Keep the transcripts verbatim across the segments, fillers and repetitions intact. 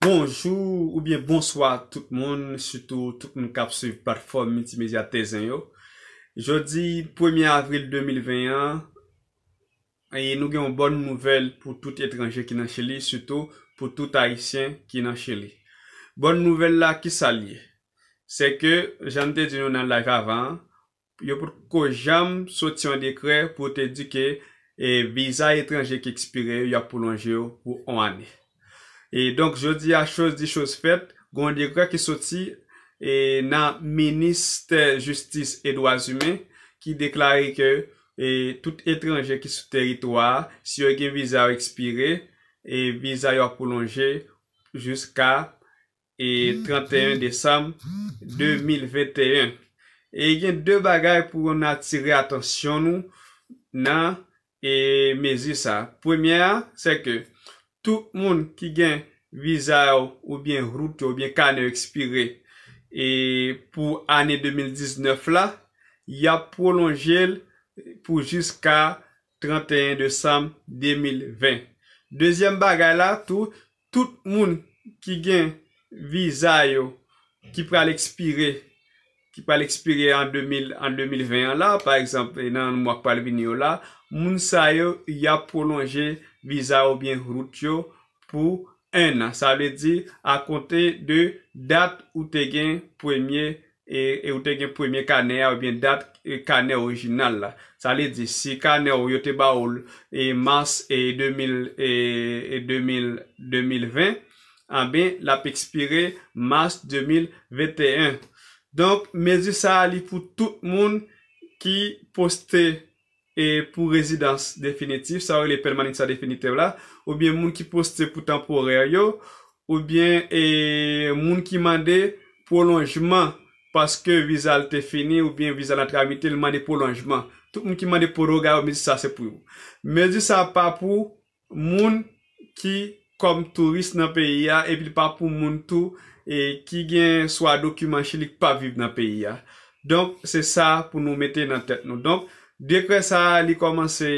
Bonjou oubyen bonswa tout moun, sitou tout moun k ap swiv platfòm miltimedya Tezen yo. Jodi premye avril de mil ven an, e nou gen yon bòn nouvèl pou tout etranje ki nan Chili, sitou pou tout Ayisyen ki nan Chili. Bòn nouvèl la, kisa l ye? Se ke, jan m te di nou nan live avan an, yo potko janm soti yon dekrè pou te di ke e, viza etranje ki ekspire yo, y ap pwolonje yo pou yon ane. E donk, jodi a, choz di choz fèt, gen yon dekrè ki soti e, nan Ministè Jistis e Dwa Imen ki deklare ke e, tout etranje ki sou teritwa a, si yo gen viza yo ekspire, e viza yo ap pwolonje jiska e, trannteyen desanm de mil venteyen. E gen de bagay pou n atire atansyon nou nan e, mezi sa. Premye a, se ke tout moun ki gen viza yo oubyen rout yo oubyen kanè yo ekspire e, pou ane de mil diznèf la, y ap pwolonje l pou jiska trannteyen desanm de mil ven. Dezyèm bagay la tou, tout moun ki gen viza yo ki pral ekspire, ki pral ekspire an de mil, an de mil ven an la, pa egzanp, e nan mwa k pral vini yo la, moun sa yo, y ap pwolonje viza yo oubyen rout yo pou en an. Sa vle di, a konte de dat ou te gen premye, e, e ou te gen premye kanè a, oubyen dat e, kanè orijinal la. Sa vle di, si kanè w yo te ba w l e, mas e, de mil, e, e, de mil, de mil ven, anben, l ap ekspire mas de mil venteyen. Donk, mezi sa a, li pou tout moun ki poste e, pou rezidans definitif, sa yo rele permanencia definitiva la, oubyen moun ki poste pou tanporè yo, oubyen e, moun ki mande pwolonjman paske viza l te fini oubyen viza l an tramite, l mande pwolonjman. Tout moun ki mande prorrogación, mezi sa se pou yo. Mezi sa pa pou moun ki kòm touris nan peyi a, epi li pa pou moun tou e, ki gen swa dokiman Chili k pa viv nan peyi a. Donk, se sa pou nou mete nan tèt nou. Donk, dekrè sa a, li kòmanse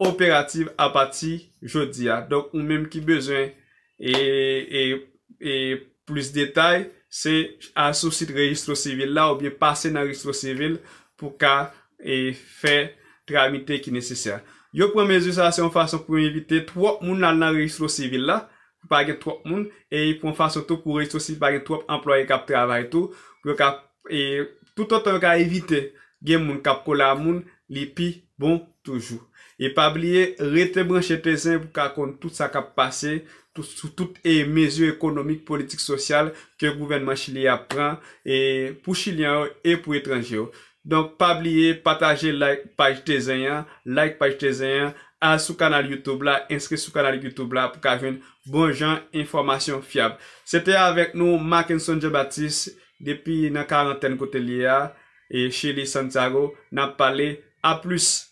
operatif apati jodi a. Donk, ou menm ki bezwen e, e, e plis detay, se al sou sit Registro Civil la oubyen pase nan Registro Civil pou ka e, fè tramite ki nesesè. Yo pran mezi sa a, se yon fason pou yo evite twòp moun al nan Registro Civil la, pou pa gen twòp moun, e pou yon fason tou pou Registro Civil pa gen twòp anplwaye k ap travay tou, pou yo ka, e, toutotan yo ka evite gen moun k ap kole a moun, li pi bon toujou. E pa bliye, rete branche Tezen pou ka konn tout sa k ap pase, tout, sou tout e, mezi ekonomik, politik, sosyal ke gouvènman Chili a pran e, pou Chilyen yo e pou etranje yo. Donk, pa bliye pataje, like paj Tezen an, like paj Tezen an, al sou kanal YouTube la, enskri sou kanal YouTube la pou ka jwenn bon jan enfòmasyon fyab. Se te avèk nou, Mackenson Jean Baptiste, depi nan karantèn kote l ye a, e Chili, Santiago. N ap pale, a plis.